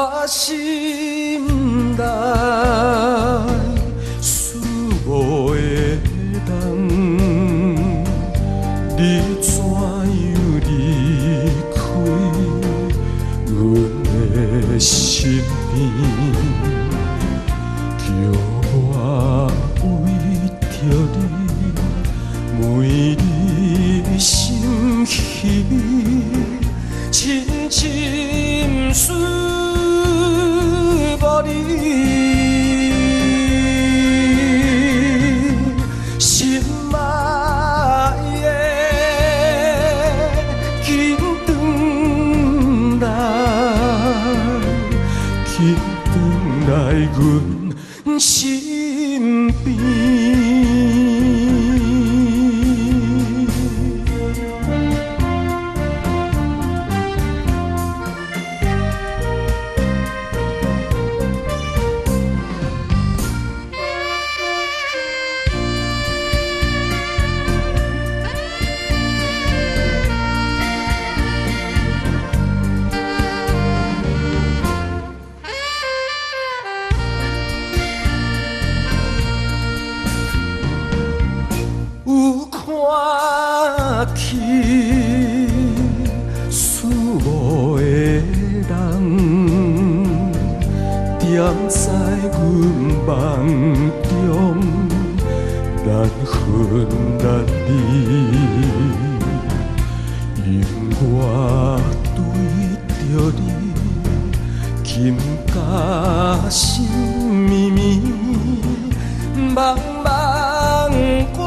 我心內思無的人，你怎樣離開阮的身邊？叫我為著你，每日心稀微，深深思無你。心愛的，緊轉來，緊轉來阮身邊。有看去思慕的人，踮在阮夢中，難分難離。因我對著你，金甲心绵綿，茫茫過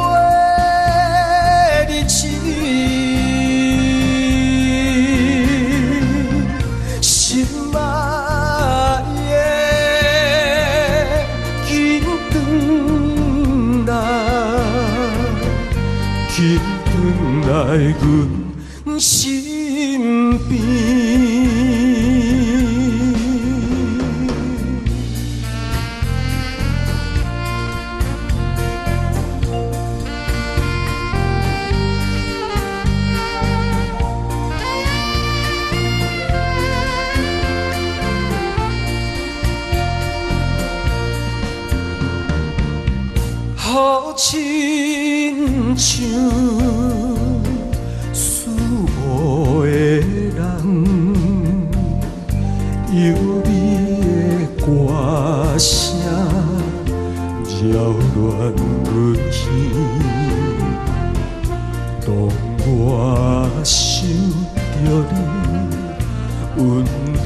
日子。心愛的，緊轉來，緊轉來阮身邊。好親像思慕的人，幽美的歌聲擾亂阮耳。當我想著你，溫柔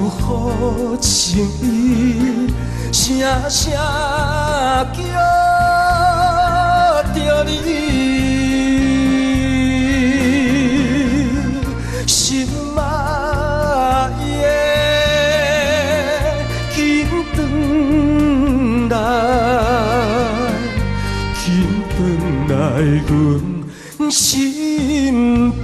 好情意，聲聲叫著你。心愛的，緊轉來，緊轉來阮身邊。